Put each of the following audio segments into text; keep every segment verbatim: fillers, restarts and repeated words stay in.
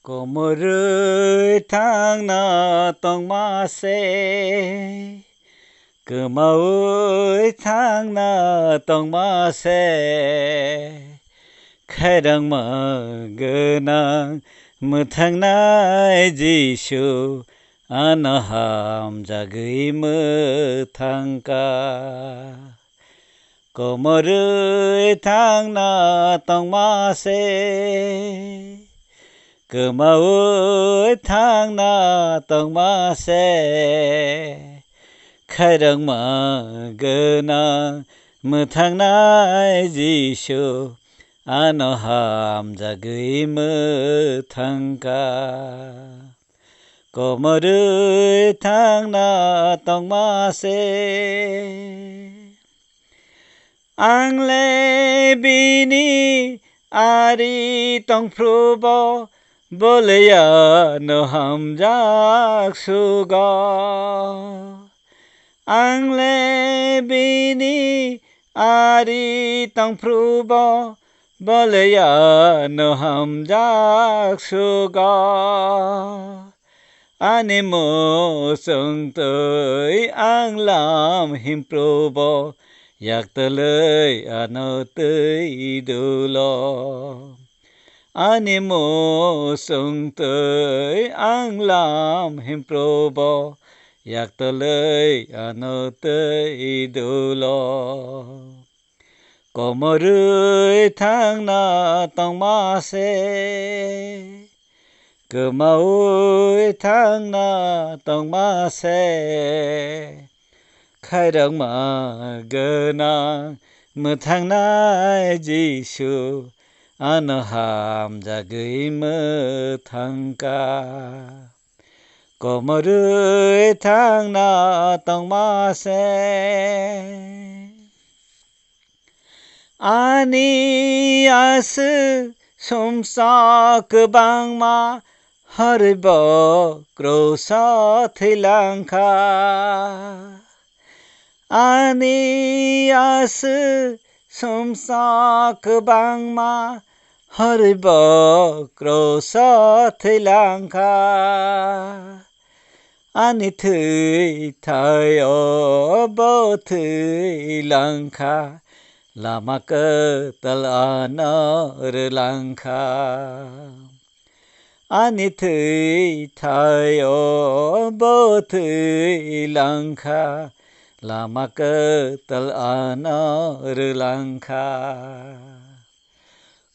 Komorwi thangna tongma se, kwmawi thangna tongma se, khairokma gwnang mwthangnai Jisu, ano hamjagwi mwthangkha. Komorwi thangna tongma se, kwmawi thangna tongma se, khairokma gwnang mwthangnai Jisu, ano hamjagwi mwthangkha. Komorwi thangna tongma se. Ang le bini ari tongphrubo, bo le ano hamjak sugo. Ang le bini ari tongphrubo, bo le ano hamjak sugo. Ani muchung twi ang lam himprubo, yaktwlwi ano twi dulo. Ani muchung twi ang lam himprubo, yaktwlwi ano twi dulo. Komorwi thangna tongma se, kwmawi thangna tongma se, khairokma gwnang mwthangnai Jisu, ano hamjagwi mwthangkha. Komorwi thangna tongma se. Ani aswk sumsok kwbangma, horwi bo kruso thwilangkha. Ani aswk sumsok kwbangma, horwi bo kruso thwilangkha. Ani thwi thaio bo thwilangkha, lama kwtal ano rwlangkha. Ani thwi thaio bo thwilangkha, lama kwtal ano rwlangkha.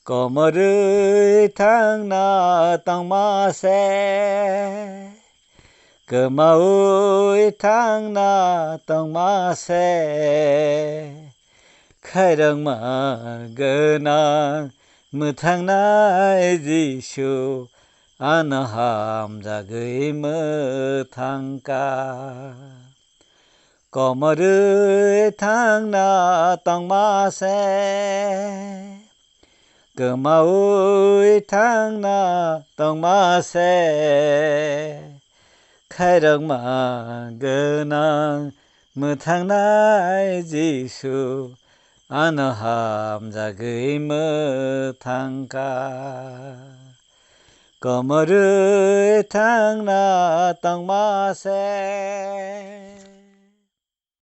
Komorwi thangna tongma se, kwmawi thangna tongma se, khairokma gwnang mwthangnai Jisu, ano hamjagwi mwthangkha. Komorwi thangna tongma se, kwmawi thangna tongma se, khairokma gwnang mwthangnai Jisu, ano hamjagwi mwthangkha. Komorwi thangna tongma se.